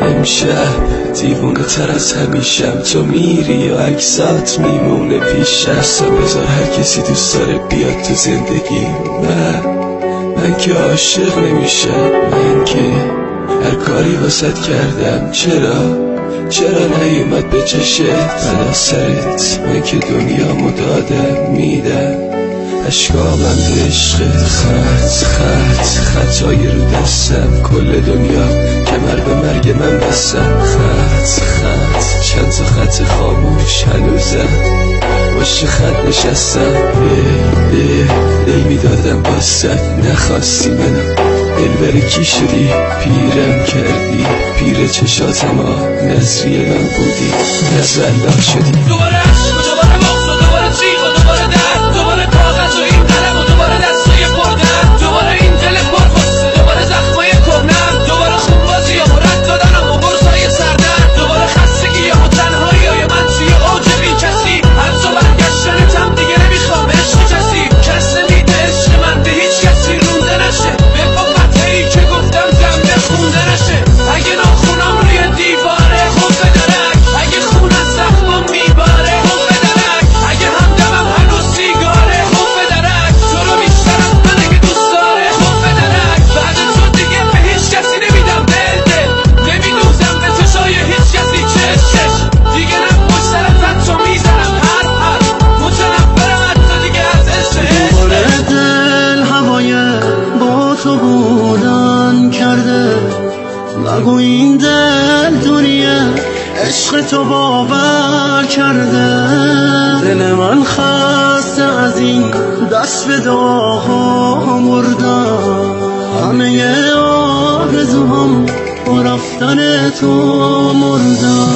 امشب دیوونه تر از همیشم، تو میری و عکسات میمونه پیشم. بذار هر کسی دوست داره بیاد تو زندگی من که عاشق نمیشم. من که هر کاری واسط کردم، چرا نیومد به چشت فدا سرت؟ من که دنیامو دادم میدم، اشکامم به عشقت. خط خط خطای رو دستم، کل دنیا کمر به مرگ من بستم. خط خط چند تا خط خاموش هنوزم پشت خط نشستم. دل دل میدادم باست، نخواستی منو، دلبر کی شدی؟ پیرم کردی، پیر چشاتم نظریه من بودی، نزلا شدی. دوباره عشق و دوباره بغض و دوباره جیغ و دوباره درد، دوباره کاغذ و این قلم و دوباره دستای پردرد، دوباره این دل پرغصه، دوباره زخمای کهنم، دوباره خون بازی و رد دادنم و قرصای سردرد، دوباره خستگی و تنهایی های من توی اوج بی کسی. حتی برگشتنتم دیگه نمیخوام عشق کسی، کس نمیده عشق من به هیچ کسی رونده نشه، به قطعی که گفتم دم بخونده نشه. اگه ناخونام روی دیواره خوب به درک، اگه خون از زخمام میباره خوب به درک، اگه همدمم هنوز سیگاره خوب به درک، تو رو بیشتر از منه که دوست داره خوب به درک. بعد تو دیگه به هیچ کسی نمیدم دل، دل نمیدوزم به چشای هیچ کسی چش چش، دیگه نه پشت سرت حتی میزنم حرف حرف، متنفرم حتی دیگه از عشق عشق. دوباره دل هوای با تو بودن کرده، نگو این دل دوریه عشق تو باور کرده. دل من خسته از این دست به دعاها مردم، همه آرزوهام با رفتن تو مردم.